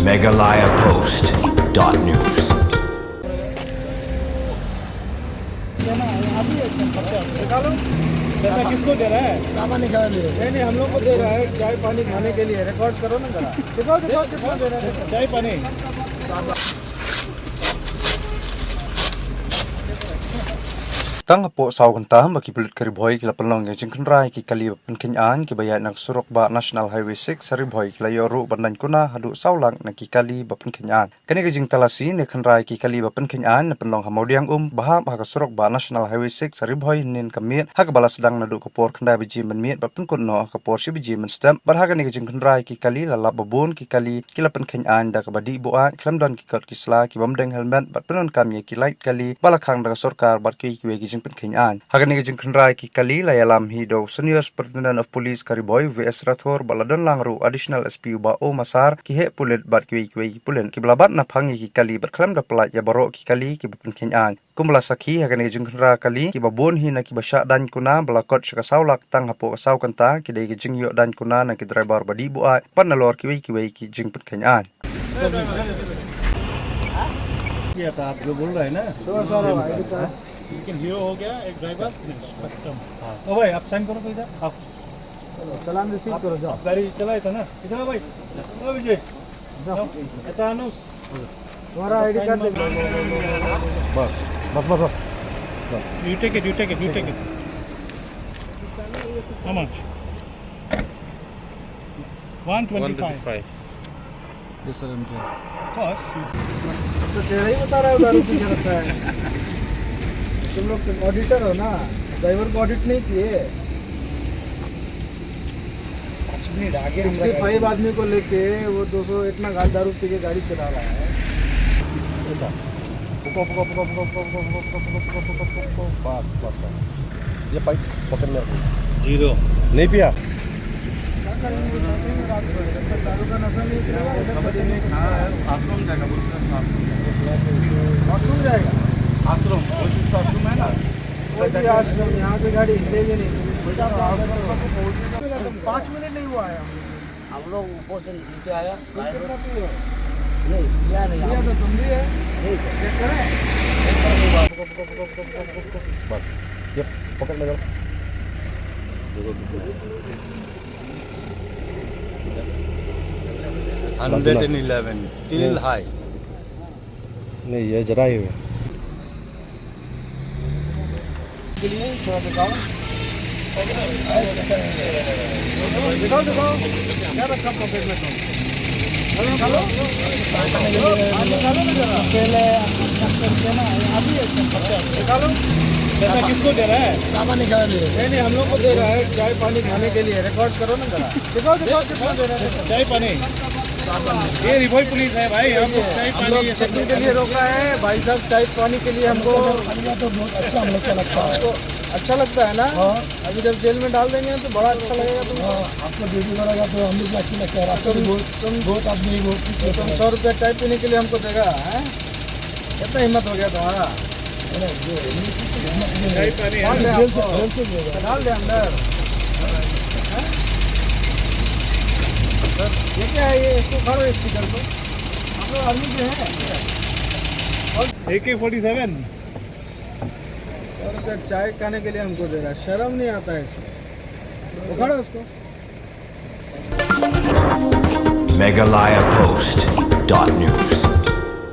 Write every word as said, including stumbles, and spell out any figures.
Meghalaya Post dot news. पैसा किसको दे रहा है? सामान निकाल लिए। नहीं नहीं, हम लोग को दे रहा है चाय पानी खाने के लिए। रिकॉर्ड करो ना जरा, दिखाओ दिखाओ कितना दे रहा है। चाय पानी। Tang hapoh saw kynta ba ki pulit ka Ri Bhoi ki la pynlong ïa ka jingkhynra ïa ki kali ba pynkheiñ aiñ kiba ïaid na ka surok bah National Highway six ha Ri Bhoi, ki la ïoh ruh ban daiñ kuna haduh saw lak na ki kali ba pynkheiñ aiñ. Kane ka jingtalasi ne khynra ïa ki kali ba pynkheiñ aiñ la pynlong ha Mawdiangum ba hap ha ka surok bah National Highway six ha Ri Bhoi hynnin ka miet, ha kaba la sdang naduh ka por khyndai baje mynmiet bad pynkut noh ha ka por shi baje mynstep. Bad ha kane ka jingkhynra ïa ki kali la lap ba bun ki kali ki la pynkheiñ aiñ da kaba dih buaid, khlem don ki kot ki sla, ki bym deng helmet bad pyndonkam ïa ki light kali ba la khang da ka sorkar bad kiwei kiwei ki jingpynkheiñ aiñ. Ha kane ka jingkhynra ïa ki kali la ïalam hi da u Senior Superintendent of Police ka Ri Bhoi, V S Rathore, bad la don lang ruh u Additional S P u Bah O Massar, ki heh pulit bad kiwei kiwei ki pulit kiba la bat naphang ïa ki kali bad khlem da pyllait ïa baroh ki kali kiba pynkheiñ aiñ. Kumba la sakhi, ha kane ka jingkhynra kali kiba bun hi na kiba shah daiñ kuna ba la kot sha ka saw lak tang hapoh ka saw kynta, ki dei ka jingïoh daiñ kuna na ki driver ba dih buaid bad nalor kiwei kiwei ki jingpynkheiñ aiñ. किया था, आप जो बोल रहे हैं ना। तो सर आईडी कार्ड लेकिन हीरो हो गया एक ड्राइवर। हाँ। ओ भाई, आप साइन करो तो इधर। आप चलान रिसीव करो, जाओ। गाड़ी चलाए था ना, इधर आओ भाई। ओ विजय, जाओ। एतानुस। तुम्हारा आईडी कार्ड देखो। बस बस बस बस। You take it, you take it, you take it. How much? One twenty-five. Yes sir, M K. Of course. तो चेहरा ही बता रहा है, दारू पी के रखा है। तुम लोग तो ऑडिटर हो ना, ड्राइवर को ऑडिट नहीं किए। सिक्सटी फाइव आदमी को लेके वो दो सौ इतना गाल दारू पी के गाड़ी चला रहा है। ऐसा। रुको, रुको, रुको, रुको। बस बस बस। ये पाइप पॉकेट में रखो। जीरो। नहीं पिया? क्या करेंगे? दारू का नशा नहीं पिएगा, इधर बचेंगे। आश्रम जाएगा, बोलते हैं आश्रम। वॉशरूम जाएगा। आश्रम, वो जिसका आश्रम है ना। वो भी आश्रम, यहाँ से गाड़ी हिलेगी नहीं। पाँच मिनट नहीं हुआ है हम लोग। हम लोग ऊपर से नीचे आया। तुम कितना पिए हो? नहीं, क्या नहीं, पिया हम तो तुम भी है। नहीं सर। चेक करें। बस। ये पॉकेट में रखो। Hundred and eleven, till high. नहीं, ये जरा ही हुआ। के लिए थोड़ा दिखाओ। दिखाओ, दिखाओ। क्या रखा पॉकेट में तुम? निकालो, निकालो। निकालो ना जरा। पहले निकालो। पैसा किसको दे रहा है? सामान निकाल लिए। नहीं, नहीं, हम लोग को दे रहा है चाय पानी खाने के लिए। रिकॉर्ड करो ना जरा। दिखाओ, दिखाओ कितना दे रहा है। चाय पानी। ये री भोई पुलिस है भाई, हम लोग चाय हम पानी लोग ये सब चेकिंग के लिए रोका है भाई साहब। चाय पानी के लिए हमको खाने का तो बहुत अच्छा हम लोग को लगता है। तो अच्छा लगता है ना। हाँ। अभी जब जेल में डाल देंगे ना तो बड़ा अच्छा लगेगा तुमको। हाँ, आपको ड्यूटी करेगा तो हम लोग भी अच्छे लगता है। रास्ते में बहुत तुम बहुत आदमी बहुत कुछ तो तुम सौ रुपया चाय पीने के लिए हमको देगा, हैं? कितना हिम्मत हो गया तुम्हारा? है ना, ये हिम्मत नहीं है। चाय पानी डाल दे जेल से आपको। जेल से भी होगा। डाल दे अंदर। हैं? ये क्या है? ये इसको उखाड़ो, स्पीकर को। हम लोग आर्मी के हैं। AK forty seven। सौ रुपया चाय खाने के लिए हमको दे रहा है, शर्म नहीं आता है इसमें? उखाड़ो उसको। Meghalaya Post dot news.